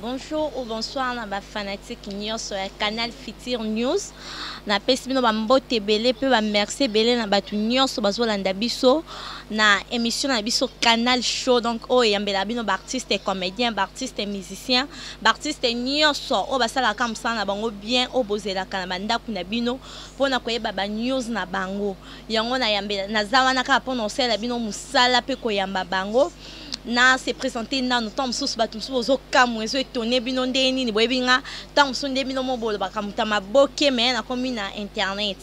Bonjour ou bonsoir na ba fanatique nyonso ya Canal Futur News. Napesi bino ba mbote ebele pe ba merci ebele na bato nyonso bazolanda biso na émission na biso Canal Show. Donc oyo eyambela bino ba artistes et comédiens, ba artistes et musiciens, ba artistes nyonso oyo basalaka mosala na bango bien, oyo bozelaka na bandako na bino mpona koyeba ba news na bango. Yango nayambela naza wana kaka mpona kosalela bino mosala mpe koyamba bango. Na se présenter nanu. Ntango mosusu bato mosusu bozokamwa, ezo étonne bino ndenge nini boyebi nga. Ntango mosusu nde bino mo bolobaka moto ya maboke, me nakomi na internet.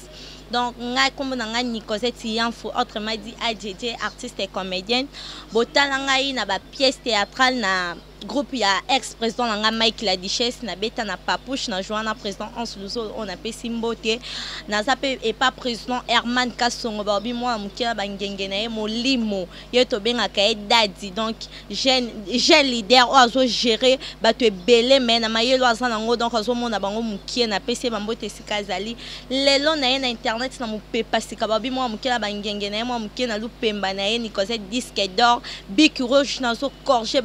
Donc ngai, nkombo na ngai Nicosette Yanfu, autrement dit AJJ, artiste et comédienne. Botala ngai na ba pièce théâtrale na groupe ya ex président na ngai Mike La Duchesse, nabeta na Papouche, na joa na président Hans Luzolo oyo napesi mbote. Naza mpe epa président Herman Kasongo, baobi mwana moke na bangenge na ye molimo, ye tobengaka ye Dadi. Donc jeune leader oyo azogérer bato ebele, me na mayelo aza nango, donc azomona bango mokie. Napesi ye bambote esika azali. Lelo na ye na internet na mopepa sika, babi mwana moke na bangenge na ye, mwana moke na lupemba na ye, Nicosette disque d'or, bic rouge. Nazocorriger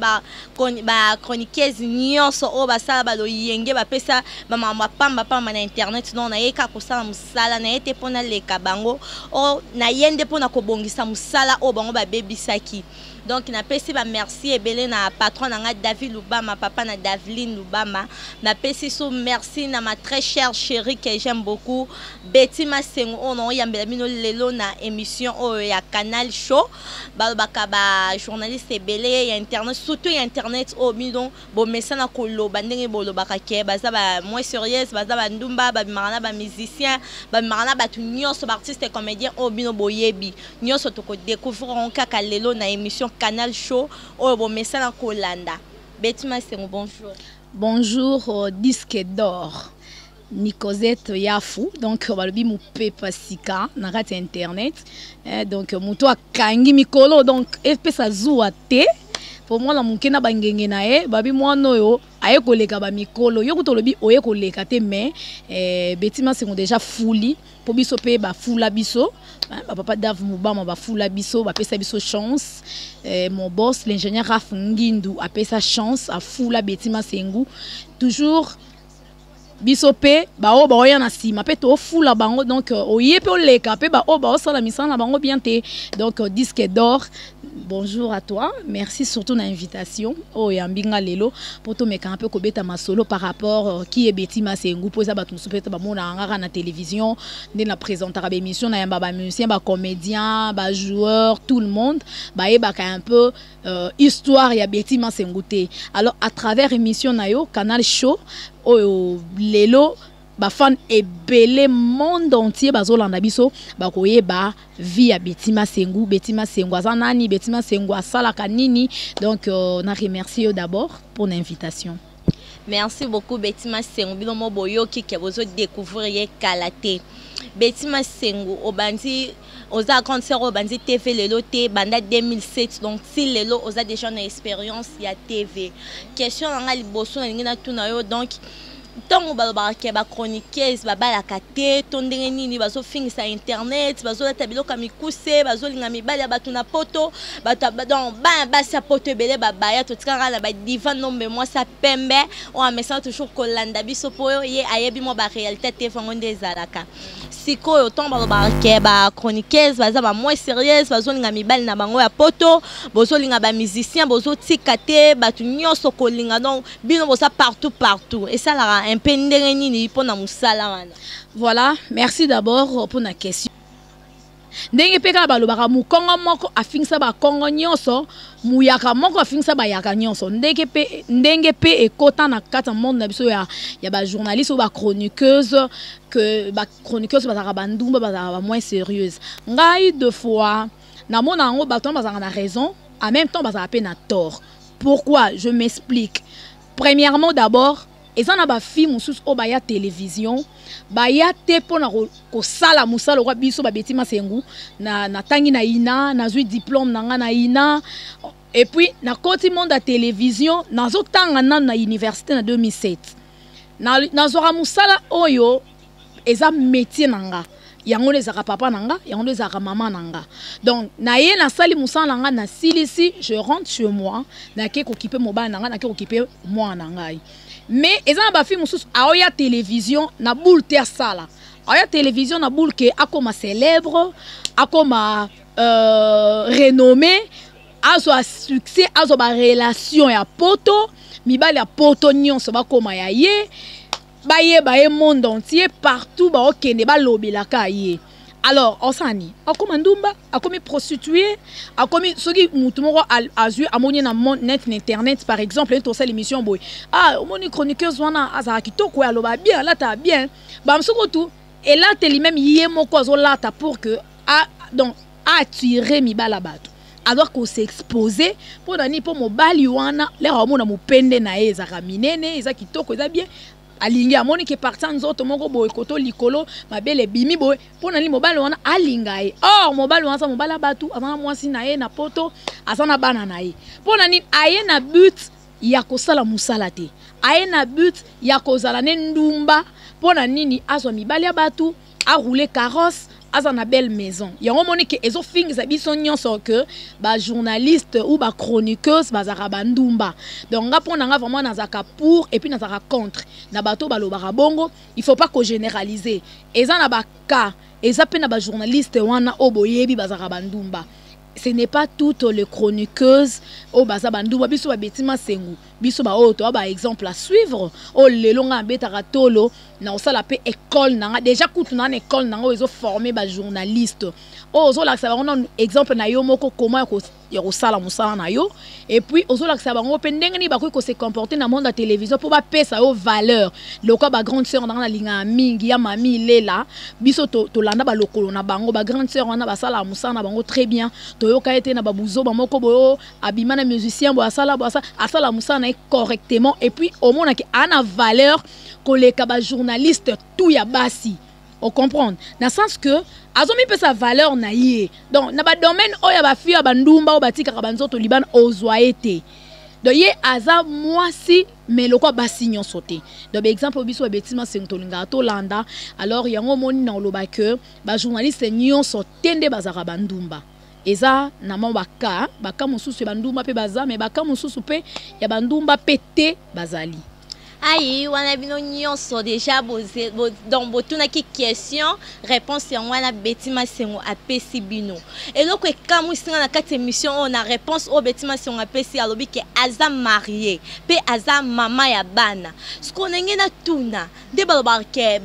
bachroniqueuse nyonso oyo basala baloyenge, bapesa bamakambo ya pambapamba na internet. Donc naye kaka kosala mosala na ye te mpo naleka bango, oyo naye nde mpona kobongisa mosala oyo bango babebisaki. Donc napesi bamerci ebele na patron na ngai David Lubama, papa na Daveline Lubama. Napesi so merci na ma très chère chérie que j'aime beaucoup, Betty Masengo, oyo naoyambela bino lelo na émission oyo ya Canal Show. Balobaka bajournaliste ebele ya internet, surtout ya internet oyo bino bomesana koloba ndenge bolobaka ke baza ba moins sérieuse, baza bandumba, babimaka na bamusicien, babimaka na bato nyonso, baartiste comédien oyo bino boyebi nyonso. Tokodécouvrir yango kaka lelo na émission Canal Show oyo bomesana kolanda. Betty Masengo, bonjour. Bonjour, disque d'or Nicosette Yafu. Donc balobi mopepa sika na kati ya internet, eh, donc moto akangi mikolo, donc epesa zuwa te po mwana moke na bangenge na ye. Babi mwana oyo aye koleka bamikolo, yo kuta olobi oye koleka te, mais eh, Betty Masengo déjà fuli mpo biso mpe bafula biso, bapapa Dave Mobama bafula biso, bapesa biso chance. Mon boss, l'ingénieur Raf Ngindu, apesa chance, afula Betty Masengu. Toujours biso mpe baoyo baoya na nsima mpe tofula bango. Donc oye mpe oleka mpe baoyo baosala misala na bango bien te. Donc disque d'or, bonjour à toi, merci surtout na invitation oyo oyambi nga lelo mpo tomekaka mpe kobeta masolo par rapport qui est Betty Masengu, mpo eza bato mosusu mpe bamonaka nga kaka na télévision nde na présentaka baémission, nayamba bamusicien, bacomédien, bajoueur, tout le monde bayebaka un peu histoire ya Betty Masengu te. Alors à travers émission na yo Canal Show oyo lelo, bafan ebele monde entier bazolanda biso, bakoyeba vie ya Betty Masengu. Betty Masengu aza nani? Betty Masengu asalaka nini? Donc na remercie yo d'abord pour l'invitation. Merci beaucoup, Betty Masengu. Bino mo boyoki ke bozodécouvrir ye kala te. Betty Masengu, obandi, oza grande sœur oyo obandi TV lelo te, banda 2007. Donc ti lelo oza déjà na expérience ya TV. Question na nga liboso nalingi natuna yo: donc ntango balobaka ke bachroniqueuse babalaka te to ndenge nini, bazofingisa internet, bazolata biloko ya mikuse, bazolinga mibali ya bato na poto, bato donc bana basi ya poto ebele babaya, totikaka na badiva nombe, mwasi ya pembe oyo amesana toujours kolanda biso mpo ye ayebi mwa baréalité te, fango nde ezalaka. Sikoyo ntango balobaka ke bachroniqueuse baza bamoins sérieuse, bazolinga mibali na bango ya poto, bozolinga bamusicien, bozotika te bato nyonso kolinga, donc bino boza partout partout, esalaka un peu ndenge nini mpona mosala wana? Voilà, merci d'abord pour la question. Ndenge mpe kaka balobaka mokongo moko afingisa bakongo nyonso, muyaka moko afingisa bayaka nyonso, ndenge mpe ekota na kati ya monde na biso ya bajournaliste oyo bachroniqueuse, que bachroniqueuse bazalaka bandumba, bazalaka bamoins sérieuse. Ngai deux fois namona yango, bato wana bazalaka na raison, en même temps bazalaka mpe na tort. Pourquoi? Je m'explique. Premièrement, d'abord, eza na bafille mosusu oyo baya télévision, baya te mpona kosala mosala okwa biso. Babeti Masengu, natangi na INA, nazwi diplôme na nga na INA, et puis nakoti monde ya télévision. Nazotanga nanu na université na 2007. Nazwaka mosala oyo eza métier na nga. Yango nde ezalaka papa na nga, yango nde ezalaka mama na nga. Donc naye nasali mosala na nga, nasilisi, je rentre chez moi, nake kokipe mobali na nga, nake kokipe mwana na ngai. Mais eza na bafille mosusu aoya télévision na boule te, asala aoya télévision na boule ke akoma célèbre, akoma renommé, azwa succès, azwa barelation ya poto, mibali ya poto nyonso bakoma ya ye, bayeba ye monde entier, partout baokende balobelaka ye. Alors osala nini? Akóma ndumba, akomi prostituée, akomi soki mutu moko azwi, amoni na net, na internet par exemple, neti tosala émission boye, ah, omoni chroniqueuse wana azalaka kitoko, aloba bien, alataka bien. Bamosusu kutu elateli même ye moko azolata pour que a, donc attirer mibala bato. Alors kos'exposer mpo na nini? Mpo mobali wana lere amona mopende na ye ezalaka minene, eza kitoko, eza bien, alingi, amoni ke parti ya nzoto moko boye, koto likolo mabele ebimi boye. Mpo na nini mobali wana alinga ye? Or mobali wana aza mobali ya bato, aza na mwasi na ye na poto, aza na bana na ye. Mpo na nini aye na but ya kosala mosala te? Aye na but ya kozala ne ndumba. Mpo na nini? Azwa mibali ya bato, aroule carrosse, aza na belle maison. Yango omoni ke ezofingisa biso nyonso ke bajournaliste ou bachroniqueuse bazalaka bandumba. Donc nga, mpo na nga vraiment, nazalaka pour et puis nazalaka contre na bato balobaka bongo. Il faut pas kogénéraliser. Eza na bacas, eza mpe na bajournaliste wana oyo boyebi bazalaka bandumba. Ce n'est pas toutes les chroniqueuses oyo baza bandumba. Biso babeti masengu, biso baoyo toya baexemple à suivre, oyo lelo nga abetaka tolo na kosala mpe école na nga déjà. Kutu na na école na nga oyo ezoforme bajournaliste, oyo ozolakisa bango nanu exemple na yo moko, comment ya kosala mosala na yo, et puis ozolakisa bango mpe ndenge nini bakoki kose comporter na monde ya télévision mpo bapesa yo valeur. Lokola bagrande sœur nanga nalingaka mingi, ya mami Lela, biso tolanda balokolo na bango. Bagrande sœur wana basalaka mosala na bango très bien. Toyoka ye te na babuzoba moko boyo abima na musicien boye, asala boye, asala mosala na ye correctement, et puis omonaki aa na valeur koleka bajournaliste tout ya basi. Ocomprendre na sens que azomipesa valeur na ye. Donc na badomaine oyo ya bafille ya bandumba oyo batikaka banzoto libana, ozwa ye te. Donc ye aza mwasi, mais lokwa basi nyonso te. Donc baexemple oyo biso babeti masengo tolingaka tolanda. Alors yango omoni na oloba ke bajournaliste nyonso te nde bazalaka bandumba. Eza na mwa baka mosusu ya bandumba mpe baza, mais baka mosusu mpe ya bandumba mpe te bazali. Ayi wana bino nyonso déjà donc botunaki question, réponse yango wana Beti Masengo apesi bino. Eloko ekamwisi nga na kati émission oyo, na réponse oyo Beti Masengo apesi, alobi ke aza marié mpe aza mama ya bana. Siko ndenge natuna nde balobaka ke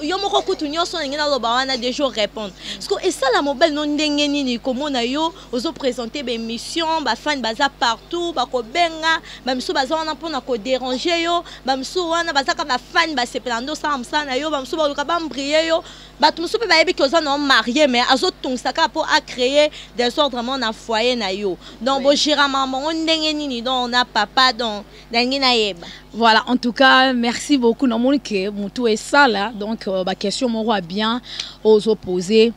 yo moko kutu nyonso ndenge naloba wana déjà répondre. Siko esala mobali no ndenge nini komona yo ozoprésente baémission, bafani baza partout, bakobenga, bamisusu baza wana mpona kodéranger yo, bamisusu wana bazaka bafani basepela nde osala mosala na yo, bamisusu baluka bambrie yo, bato mosusu mpe bayebi ke oza na marié mais azotungisa kaka mpo acréer désordre mo na foyer na yo? Donc bogéra makambo yango ndenge nini? Donc na papa, donc ndenge nayeba. Voilà, en tout cas, merci beaucoup. Namoni ke mutu esala, donc ba question moko bien ozo poser.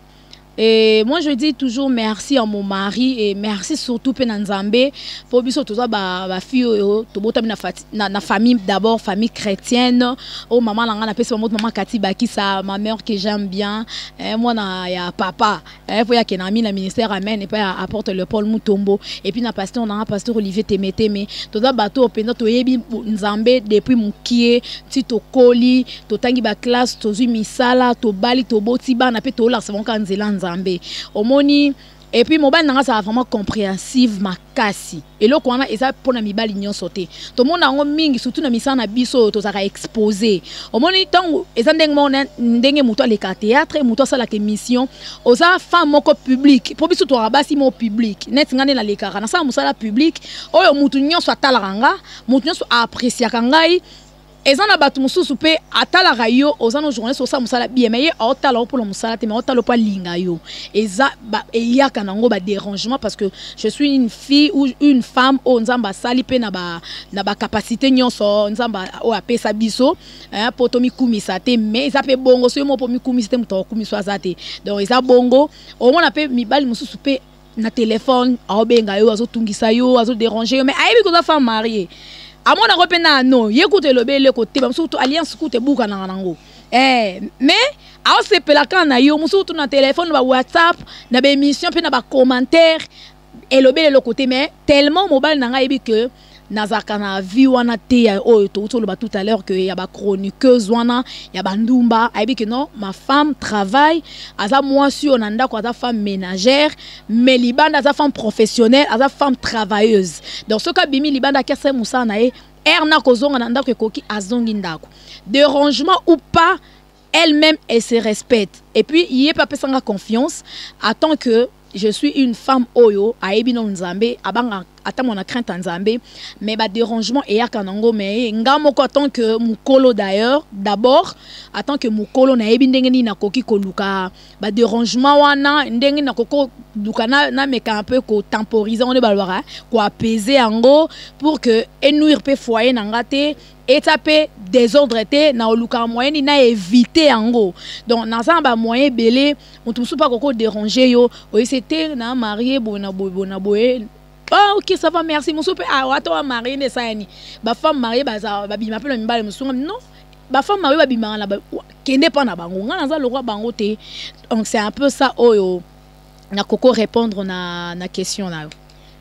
Et moi, je dis toujours merci à mon mari et merci surtout pe na Nzambe po biso toza ba fille oyo tobotami na famille, d'abord famille chrétienne. Oh, maman na nga, napesi bango, maman Kati Bakisa, ma mère que j'aime bien, eh, mwana ya papa, eh, po ya ke na mi na ministère Amen et pa apôtre le Paul Mutombo, et puis na pasteur na nga, pasteur Olivier Temeteme. Toza bato oyo mpenza toyebi Nzambe depuis mokie ti tokoli, totangi baclasse, tozwi misala, tobali, toboti bana mpe tolakisa bango kaka nzela Nzambe. Omoni, et puis mobali na nga azala vraiment compréhensive makasi. Eloko wana eza mpona mibali nyonso te. Tomona yango mingi surtout na misala na biso oyo tozalaka exposé. Omoni, ntango eza ndenge moko ndenge moto aleka théâtre, moto asalaka émission, oza femme moko publique. Mpo biso tozalaka basi moko publique, neti nga nde nalekaka, nasala mosala publique oyo motu nyonso atalaka nga, motu nyonso aappréciaka ngai. Eza na bato mosusu mpe atalaka yo, oza na journaliste, osala mosala bien, mais ye aotala yo mpona mosala te, mais aotala mpo alinga yo. Eza eyaka nango badérangement, parce que je suis une fille ou une femme oyo Nzambe asali mpe na bacapacité nyonso Nzambe oyo apesa biso mpo tomikumisa te. Mais eza mpe bongo, so yo moko mpo mikumisa te, moto akokumisa aza te. Donc eza bongo. Omona mpe mibali mosusu mpe na telefone aobenga yo, azotungisa yo, azodéranger yo, mais ayebi koza femme mariée, amonako mpe na ano ye kutu elobi eleko te. Bamosusu kutu alliance kutu ebukanaka nango, mais Aosepela kaka na yo. Mosusu tu na telefone, na bawhatsapp, na baémission mpe na bacommentaire, elobeli eloko te. Mais tellement mobali na ngai ayebi ke nazalaka na vie wana te, ya oyo touti oloba tout à l'heure, ke ya bachroniqueuse wana ya bandumba. Ayebi ke non, ma femme travaille, aza mwasi oyo na ndako aza femme ménagère, mais libanda aza femme professionnelle, aza femme travailleuse. Donc soki abimi libanda, akesa mosala na ye, heure na kozonga na ndako ekoki, azongi ndako. Dérangement ou pas, elle-même, elle se respecte. Et puis ye mpe apesanga confiance en tant que je suis une femme oyo ayebi no Nzambe, abanga ata mwana crainte ya Nzambe. Mais badérangement eyaka nango, mais nga moko en tant que mokolo, d'ailleurs d'abord en tant que mokolo, nayebi ndenge nini nakoki koluka badérangement wana, ndenge nakoki koluka nameka un peu kotemporiser ngo, nde balobaka koapaiser yango pour que enuire mpe foyer na nga te, eta mpe désordre te. Na olukaka moyen nini na éviter yango. Donc naza na bamoyen ebele. Moto mosusu mpe akoki odéranger yo, oyesi te na marié boye na boye, boye na boye. Ah ok, ça va, merci. Mosusu mpe, ah, ata wa marié nde esalani, bafemme mariée baza babima mpe na mibale mosusu. Non, bafemme mariée babimaka na kende mpa na bango, ngai naza lokwa bango te. Donc c'est un peu ça oyo nakoko répondre na question na yo.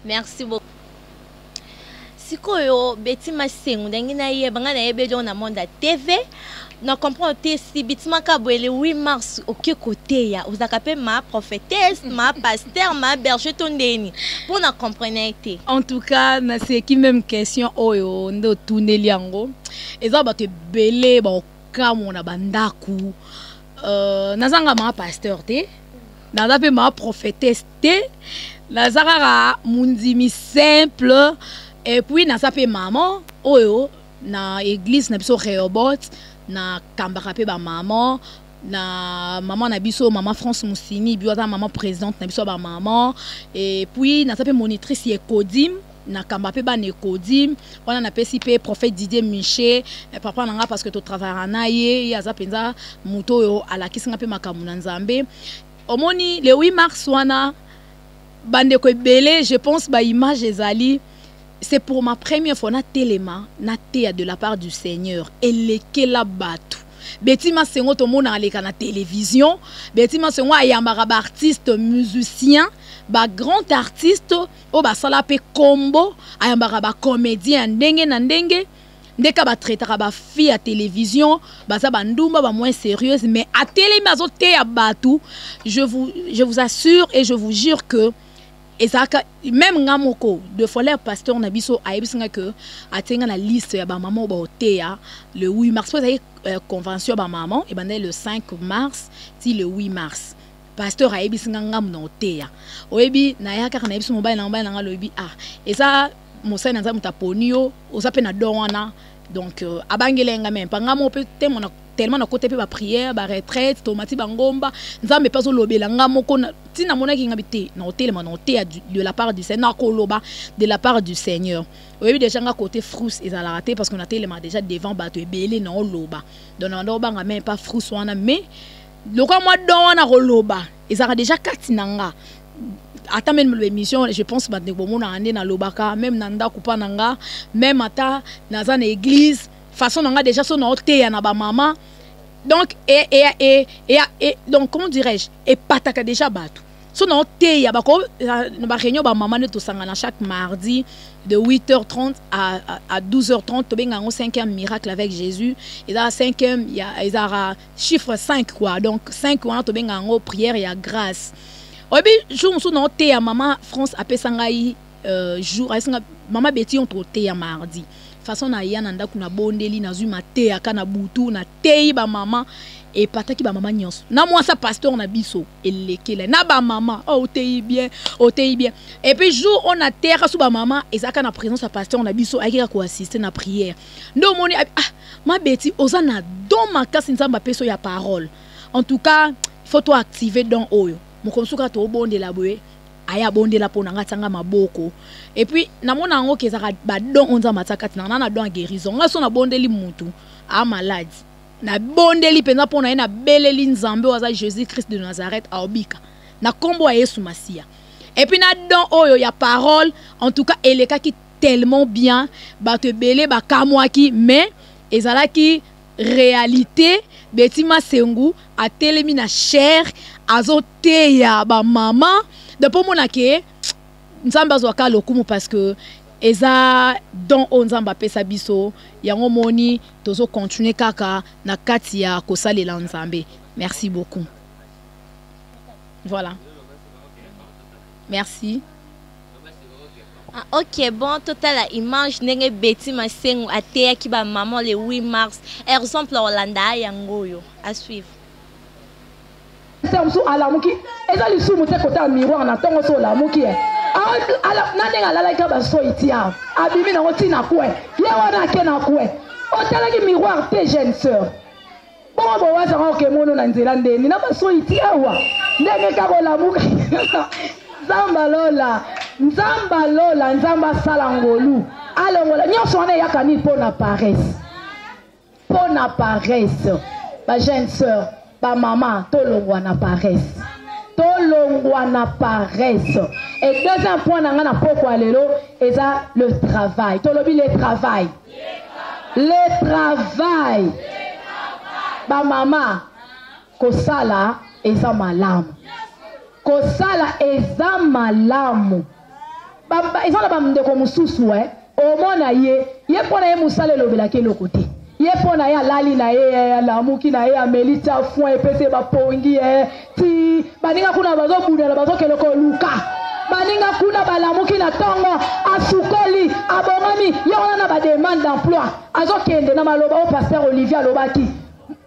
Merci beaucoup. Sikoyo Betty Masengu, ndenge nayeba, ngai nayebi eloko na monde ya TV, na comprendre te. Subitement ka boye, le 8 mars, oke koteya, ozalaka mpe ma prophétesse, ma pasteur, ma berger to ndeni? Mpo na comprendre te. En tout cas, naseki. Même question oyo nde otuneli yango, eza bato ebele baokamwa na bandako. Nazanga maa pasteur te, naza mpe maa prophétesse te, naza kaka mondimi simple. Et puis naza mpe mama oyo na église na biso Rehoboth, nakambaka mpe bamama na mama na biso, mama France Musini bio, aza mama présidente na biso ya bamama. Et puis naza mpe monitrice ya Ecodim, nakamba mpe bana Ecodim wana. Napesi mpe prophète Didier Miche, papa na nga, parce que totravaillaka na ye. Ye aza mpenza moto oyo alakisi nga mpe makambo na Nzambe. Omoni, le 8 mars wana, bandeko ebele, je pense baimage ezali, c'est pour ma première fois natelema nateya de la part du Seigneur. Elekela bato. Betty Masengo, tomona aleka na télévision. Betty Masengo ayambaka baartiste musicien, bagrand artiste oyo basala mpe kombo, ayambaka bacomédien ya ndenge na ndenge, ndeka batraitaka bafille ya télévision baza bandumba, bamoins sérieuse. Mais atelemi, azoteya bato. Je vous assure et je vous jure que ezalaka même nga moko de fois l'air pasteur na biso ayebisi nga ke atie nga na liste ya bamama oyo baoteya le 8 mars, po ezalaki convention ya bamama, ebandaki le 5 mars ti le 8 mars. Pasteur ayebisi nga ngambu na oteya. Oyebi, naya kaka nayebisi mobali na mobali na nga, alobi: "Ah, eza mosali na Nzambe, moto aponi yo, oza mpe na don wana." Donc abangeli nga même mpa nga moko mpe te mona tellement nakota mpe baprière, baretraite, tomati bangomba, Nzambe mpe azolobela nga moko. Ntina monaki nga te na otelema na oteya de la part du Seigneur, nakoloba de la part du Seigneur. Oyebi déjà nga côté frus ezalaka te, parce que natelema déjà devant bato ebele na oloba. Donc na banda obanga même pas frus wana, mais lokola mwa don wana koloba ezalaka déjà kati na nga. Ata même l'émission, je pense bandeko bomonaka nde nalobaka, même na ndako mpa na nga, même ata naza na église, façon na nga déjà so na oteya na bamama. Donc et donc, comment dirais-je, epataka déjà bato so na oteya bako na baréunion bamama nde tosangana chaque mardi de 8h30 à 12h30. Tobenga yango 5e miracle avec Jésus. Ezala 5e, ezalaka chiffre 5 quoi. Donc 5 wana tobenga yango prière ya grâce. Oyebi, jour mosusu na oteya, mama France apesa ngai jour, ayesinga: "Mama Betty, yo toteya mardi." Façon naya na ndako, nabondeli, nazwi mateyaka na butu, nateyi bamama, epataki bamama nyonso na mwasa pasteur na biso, elekela na bamama: "Oh, oteyi bien, oteyi bien." Et puis jour oyo nateyaka so bamama, ezalaka na présence ya pasteur na biso, ayaki kaka koassiste na prière. Nde omoni: "Ah, ma Betty, oza na don makasi Nzambe apesi oyo ya parole. En tout cas, il faut to activer don oyo." Mokolo mosusu kaka tobondela boye, aya abondela mpo na nga, atianga maboko. Et puis namona yango ke ezalaka badon oyo Nzambe atia kati na nga na don ya guérison. Nga so nabondeli mutu a malade, nabondeli mpenza mpo na ye, nabeleli Nzambe oyo aza Jésus Christ de Nazareth, aobika na nkombo ya Yesu Masiya. Et puis na don oyo ya parole, en tout cas elekaki tellement bien, bato ebele bakamwaki, mais ezalaki réalité. Betty Masengu atelemi na chair azoteya ba mama de po mona ke Nzambe azwaka lokumu parce que eza don oyo Nzambe apesa biso yango moni tozo continuer kaka na kati ya kosalela Nzambe. Merci beaucoup. Voilà. Merci. Ah, ok bon totala image ndenge Betty Masengu ateyaki ba maman le 8 mars exemple olanda yango oyo à suivre. Sœur mosusu alamuki eza lisumu te kotala miroir na ntongo so olamuki ye na ndenge alalaki ka basoi tia abimi nango ti na coin ye wana ake na coin otalaki miroir te jeune sœur bongo bowazi yango okemono na nzela ndeni na basoi ti awa ndenge kaka olamuka nzambe alola nzambe alola nzambe asala ngolu alongola nyonso wana eyaka nini mpo na paresse mpo na paresse ba jeune sœur ba mama tolongwa na paresse tolongwa na paresse et deuxième point na ngai na pokwa lelo eza le travail tolobi le travail le travail bamama kosala eza malamu kosala eza malamu eza na bandeko mosusu e omona ye ye mpo na ye mosala elobelaki eloko te ye mpo na ye alali na ye eh, alamuki na ye ameli tia foin epesi ye bapongi eh, ti baninga kuna bazobundana bazokende koluka baninga kuna balamuki na ntongo asukoli abongami ye wana na bademande d'emploi azokende na maloba oyo pasteur olivier alobaki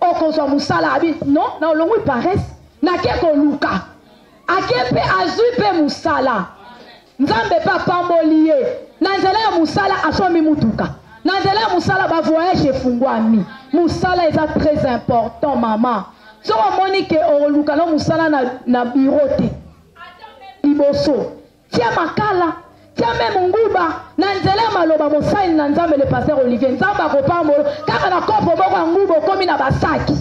okozwa mosala abi non na olongwi paresse nake koluka Ake mpe azwi mpe mosala. Nzambe mpe apamboli ye. Na nzela ya mosala asombi motuka. Na nzela ya mosala ba voyage efungwami. Mosala eza très important mama. Soki omoni ke okoluka no mosala na, na bureau te. Liboso tia makala tia meme nguba na nzela ya maloba mosali na nzambe le pasteur olivier nzambe akopambolo kaka na kopo moko ya nguba okomi na basaki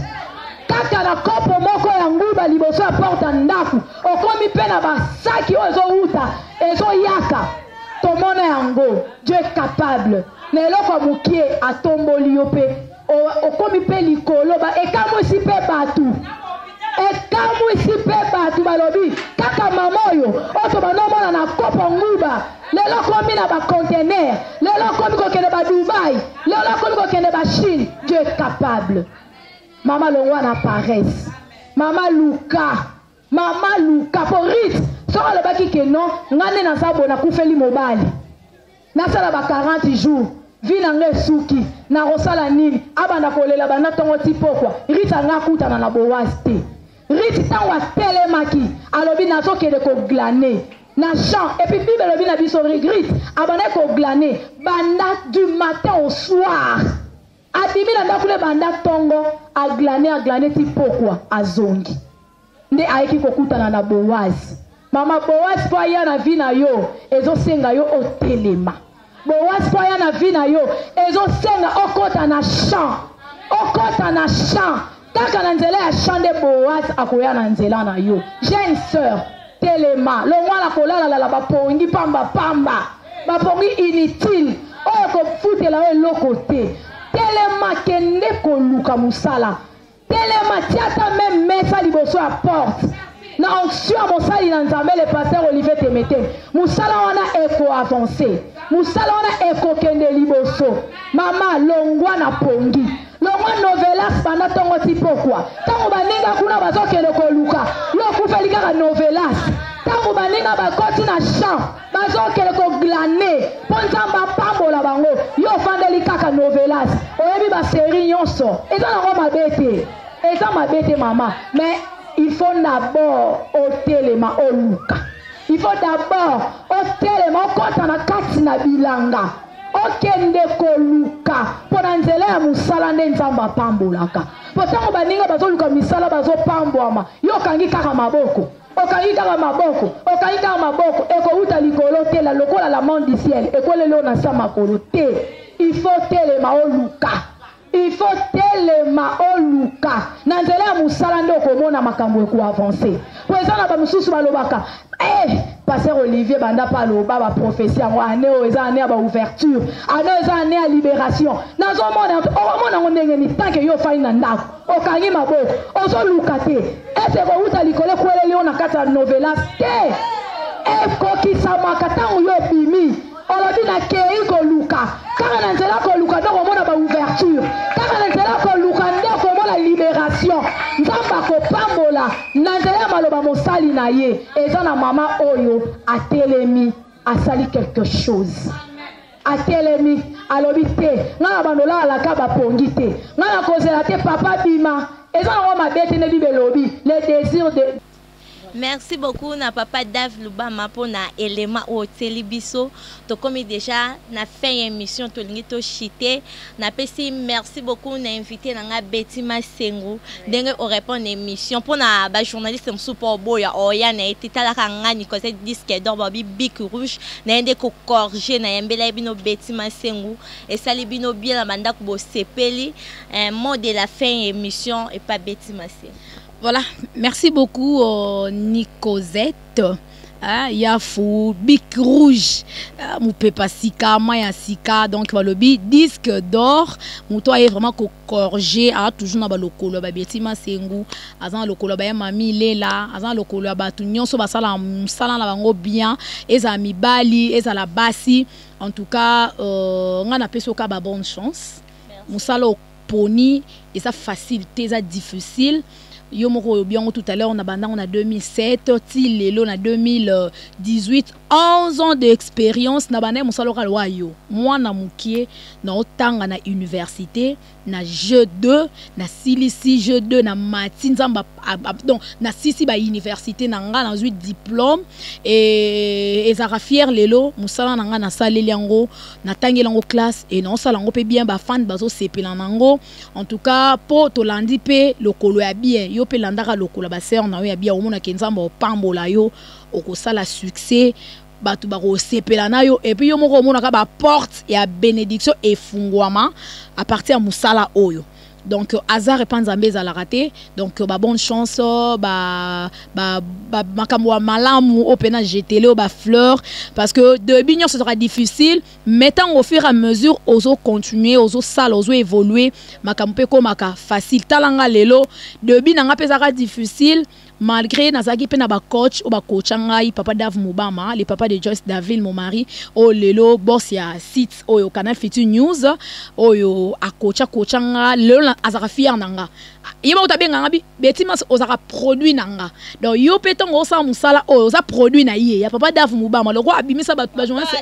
kaka na kopo moko ya nguba liboso ya porte ya ndako okomi mpe na basaki oyo ezowuta ezoyaka tomona yango dieu est capable na eloko ya mokie atomboli yo mpe okomi mpe likolo ekamwisi mpe bato ekamwisi mpe bato balobi kaka mama oyo oyo tobanda omona na kopo nguba lelo okomi na bacontener lelo okomi kokende badubai lelo okomi kokende bachine dieu est capable mama longwa na paresse mama luka mama luka po rit soki alobaki ke non ngai nde naza boye nakufeli mobali Nasala ba 40 jours vie na nga esuki nakosala nini abanda kolela banda tongo ti pokwa Ruth anga akutana na Boaz te Ruth ntango atelemaki alobi nazokende koglane na champ et puis bible elobi na biso Ruth abandaki koglane banda du matin au soir abimi na ndako ne banda tongo aglane aglane ti pokwa azongi nde ayeki kokutana na Boaz. Mama Boaz mpo aya na vie na yo ezosenga yo otelema. Boaz mpo aya na vie na yo ezosenga okota na champ, okota na champ. Kaka na nzela ya champ nde Boaz akoya na nzela na yo. Jeune sœur, telema, longwa na kolalalala bapongi pamba pamba, bapongi inutile oyo ekofutela yo eloko te. Telema, kende koluka mosala. Telema, tia ata meme mesa liboso ya porte. Na onction ya mosali na Nzambe le pasteur Olivier Temeteme, mosala wana eko avancer. Mosala wana ekokende liboso. Mama, longwa na pongi. Longwa novelas banda tongo ti pokwa. Tango baninga kuna bazokende koluka, yo okufeli kaka novelas. Tango baninga bakoti na champ, bazokende koglane mpo nzambe apambola bango yo ofandeli kaka novelas oyebi baserie nyonso eza nango mabe te eza mabe te mama mais il faut d'abord otelema oluka il faut d'abord otelema okɔta na kati na bilanga okende koluka mpo na nzela ya mosala nde nzambe apambolaka mpo ntango baninga bazoluka misala bazopambwama yo okangi kaka maboko Okangi kaka maboko, okangi kaka maboko, ekowuta likolo te la lokola la manne du ciel ekweleli yo na sa makolo te. Il faut telema oluka. Il faut telema oluka. Na nzela ya mosala nde okomona makambo ekoavancer. Po eza na ba mosusu balobaka, eh, Pasteur Olivier banda pa aloba ba prophetie yango année oyo eza année ya ba ouverture, année oyo eza année ya liberation. Nazomona okomona yango ndenge nini tant que yo ofandi na ndako okangi maboko ozoluka te ese ekowuta likolo ekweleli yo na kati ya novelas te. Ekokisamaka ntango yo obimi olobi nakei koluka, kaka na nzela koluka nde okomona ba ouverture, kaka na nzela koluka nde okomona liberation. Nzambe akopambola na nzela ya maloba mosali na ye. Eza na mama oyo atelemi asali quelque chose, atelemi alobi te nga na bando olalaka bapongi te, nga na kozela te papa bima. Eza nango mabe te nde Bible elobi le désir de Merci beaucoup na papa Dave Lubama pona element oyo otieli biso. Tokomi dejà na fin ya émission, tolingi to chiter. Napesi merci beaucoup na invité na nga Betty Masengu ndenge o répondre na émission pona ba journaliste mosusu po oboya oya na ye te. Talaka nga Nicosette disque d'or babi bic rouge na ye nde ko corriger na yambela ye bino Betty Masengu esali bino bien na bandako bosepeli. Mot de la fin ya émission epa Betty Masengu. Voilà, merci beaucoup Nicosette. Ah, Yafu, Bic Rouge, ah, Moupepa Sika, Maya Sika, donc balobi disque d'or, moto aye vraiment ko corriger, ah, toujours na balokolo ba Betty Masengu, azan lokolo ba ya mami Lela, azan lokolo ya batu nyonso basala musala na bango bien, eza mibali, eza la basi, en tout cas nga na peso ka ba bonne chance. Musala poni eza facile te, eza difficile. Yo moko oyo biango tout à l'heure na bandango na 2007 ti lelo na 2018, 11 ans d'expérience na banda musala oka loa yo mwana mukie na otanga na université na jeu 2 na silisi jeu 2 na mati nzamba donc na sisi ba université na nga na zui diplôme et ezaka fier lelo musala na nga na saleli yango na tangeli yango classe et na osala yango pe bien ba fan bazo sepela nango. En tout cas po tolandi pe lokolo ya bien yo pe landaka lokolo ba sœur na yo ya bien omona ke nzambe opambola yo okosala succès bato bakosepela na yo et puis yo moko omonaka ba porte ya bénédiction efungwama à partir ya mosala oyo. Donc hasard epa nzambe ezalaka te. Donc ba bonne chance ba ba ba makambo ya malamu oyo mpe na jetele oyo ba fleur parce que début nyonso ezalaka difficile mais ntango au fur et à mesure ozo continuer ozo sala ozo évoluer makambo mpe ekomaka facile. Tala nga lelo début na nga mpe ezalaka difficile malgré nazalaki mpe na ba coach oyo ba coacha ngai papa Dave Mubama, le papa de Joyce Daville mon mari oyo lelo boss ya site oyo Canal Futur News oyo akocha coacha nga lelo azalaka fier na nga. Ye moko tabenga nga bi Betty Mas ozalaka produit na nga. Donc yo pe ntango osala mosala oyo oza produit na ye ya papa Dave Mubama loko abimisa ba ba journaliste,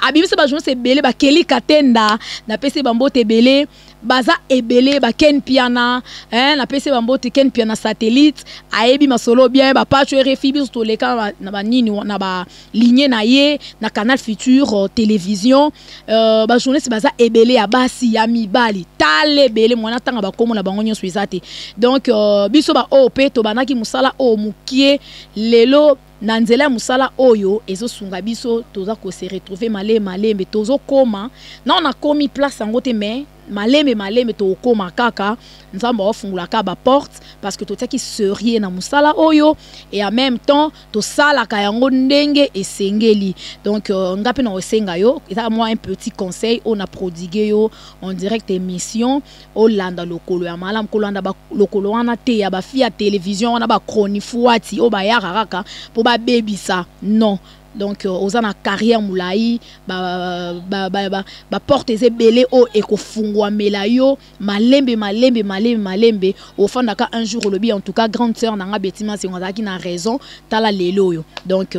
abimisa ba journaliste ebele ba Kelly Katenda napesi ba mbote ebele baza ebele ba Ken Piana, napesi ba mbote Ken Piana satellite ayebi masolo bien ba Pacho RFI biso toleka na ba nini na ba lignée na ye na Canal Futur télévision, ba journaliste baza ebele ya basi ya mibali tale ebele mwana tanga ba komo na bango nyonso eza te. Donc biso ba oyo pe tobanaki mosala oyo mokie lelo na nzela ya mosala oyo ezosunga biso toza ko se retrouver malembe malembe tozokoma na on a komi place yango te mais malembe malembe tokoma kaka nzambe afungulaka ba porte parce que totiaki sérieux na mosala oyo et en même temps tosalaka yango ndenge esengeli. Donc nga pe na osenga yo eza moi un petit conseil on a prodigué yo en direct émission olanda lokolo ya malamu kolanda ba lokolo wana te ya ba fille ya télévision wana ba chronifuati oyo bayaka kaka po ba bebisa non. Donc oza na carrière mulayi ba porte ebele oyo ekofungwamela yo malembe malembe malembe malembe ofandaka un jour olobi en tout cas grande sœur nanga Betty Masengo azalaki na raison tala lelo oyo. Donc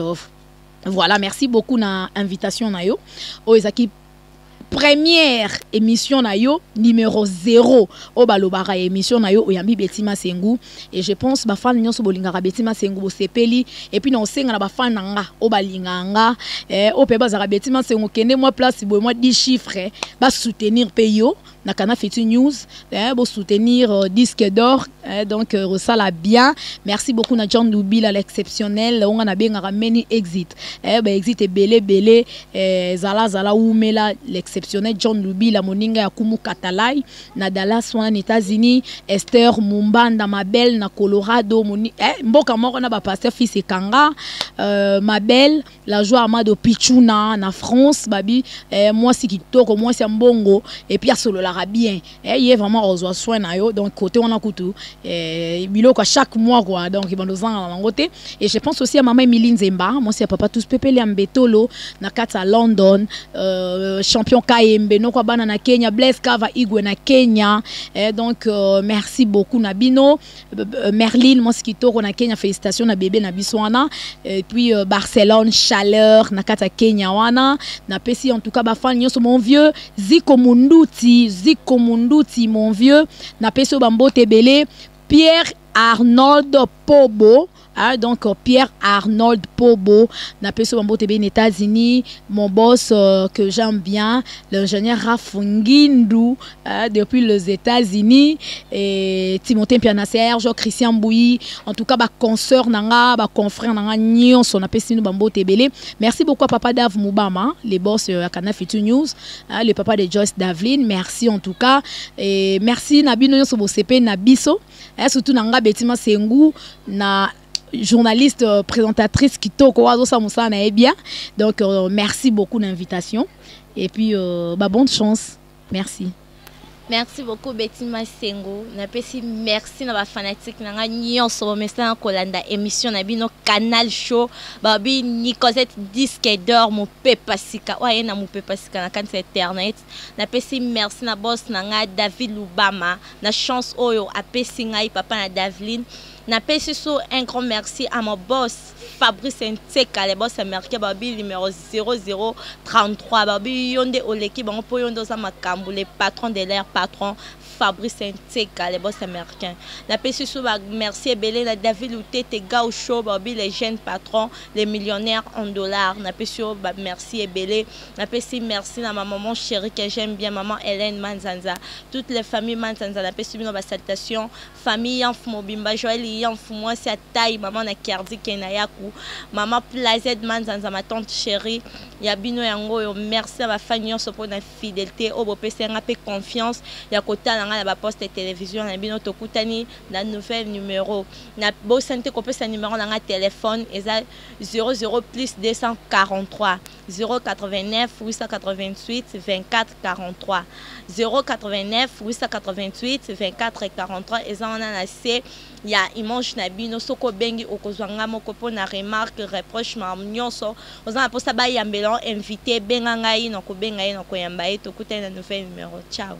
voilà, merci beaucoup na invitation na yo oyo ezalaki première émission na yo numéro 0 oyo balobaka émission na yo oyambi Betty Masengu et je pense ba fan nyonso bolingaka Betty Masengu bosepeli et puis na osenga na ba fan na nga oyo balingaka nga, oyo pe bazalaka Betty Masengu kende mwa place boye mwa 10 chiffres ba soutenir pe yo. Na Canal Futur News, eh, bo soutenir disque d'or, eh, donc osala bien. Merci beaucoup na John Lubila l'exceptionnel, onga na bengaka many exit. Eh, ba exit ebele ebele, eh, zala zala umela l'exceptionnel John Lubila moninga ya Kumu Katalai na Dallas wana na États-Unis, Esther Mumbanda Mabel na Colorado, moni, eh, mboka moko na ba pasteur fils Ekanga, Mabel la joie Amado Pichuna na France babi, eh, mwasi kitoko, mwasi ya mbongo et puis asololaka bien, eh, ye vraiment ozwa soin na yo. Donc côté wana kutu, eh, biloko à chaque mois quoi, donc bando zanga na yango te. Et je pense aussi à maman Emilie Nzemba, mwasi ya papa tous pepele ya Mbetolo na kati ya London, champion Kayembe noko bana na Kenya, Blaise Kava Igwe na Kenya, eh, donc merci beaucoup na bino. Merlin mwasi kitoko na Kenya, félicitations na bébé na biso wana. Et puis Barcelone chaleur na kati ya Kenya wana, na pesi en tout cas ba fan nyonso, mon vieux Ziko Munduti, Ziko Munduti mon vieux, na pesi oyo bambote ebele. Pierre Arnold Pobo, hein, donc Pierre Arnold Pobo, na pesi oyo bambote ebele na États-Unis. Mon boss que j'aime bien, l'ingénieur Raph Ngindu, hein, depuis les États-Unis, et Timothée Mpiana Serge, Christian Bouy, en tout cas ba consoeur nanga, ba confrère nanga nyonso, na pesi bino bambote ebele. Merci beaucoup à papa Dave Mubama, les boss à Canal Futur News, hein, le papa de Joyce Davlin, merci en tout cas. Et merci na bino nyonso bosepe na biso, hein, surtout nanga Betima Sengu na journaliste, présentatrice kitoko wazo sa musala na ye bien. Donc merci beaucoup l'invitation et puis bah, bonne chance. Merci. Merci beaucoup Betty Masengo. Napesi merci na ba fanatique na nga nyonso bomesana kolanda émission na bino Canal Show. Babi Nicosette disque d'or mopepa sika. Oye na mopepa sika na kanisa internet. Napesi merci na boss na nga David Lubama na chance oyo apesi ngai papa na Daveline. Napesi so un grand merci à mon boss Fabrice Ntseka, le boss américain babi numéro 0033 babi yonde oleki bango po yonde oza makambo, le patron de l'air patron Fabrice Ntseka, le boss américain. Napesi so ba merci ebele na David Lutete Gaucho babi les jeunes patrons, les millionnaires en dollars. Napesi yo ba merci ebele. Napesi merci na ma maman chérie que j'aime bien, maman Hélène Manzanza, toutes les familles Manzanza. Napesi bino ba salutations, famille Yanf Mobimba, Joël Yanf mwasi ya taille, maman na Kerdi Kenayaku, maman Plazette Manzanza, ma tante chérie ya bino yango yo. Merci na ba fan nyonso pour na fidélité oyo bopesi nga pe confiance ya kotala nga na ba poste de télévision na bino. Tokutani na nouvel numéro. Na bosani te kopesa numéro na nga téléphone eza 00 plus 243 089 888 24 43, 089 888 24 43. Eza wana na se ya image na bino. Soki obengi okozwa nga moko mpona remarque, reproche, makambo nyonso oza na mposa bayambela invité, benga ngai na kobenga ye na koyamba ye. Tokutani na nouvel numéro. Ciao.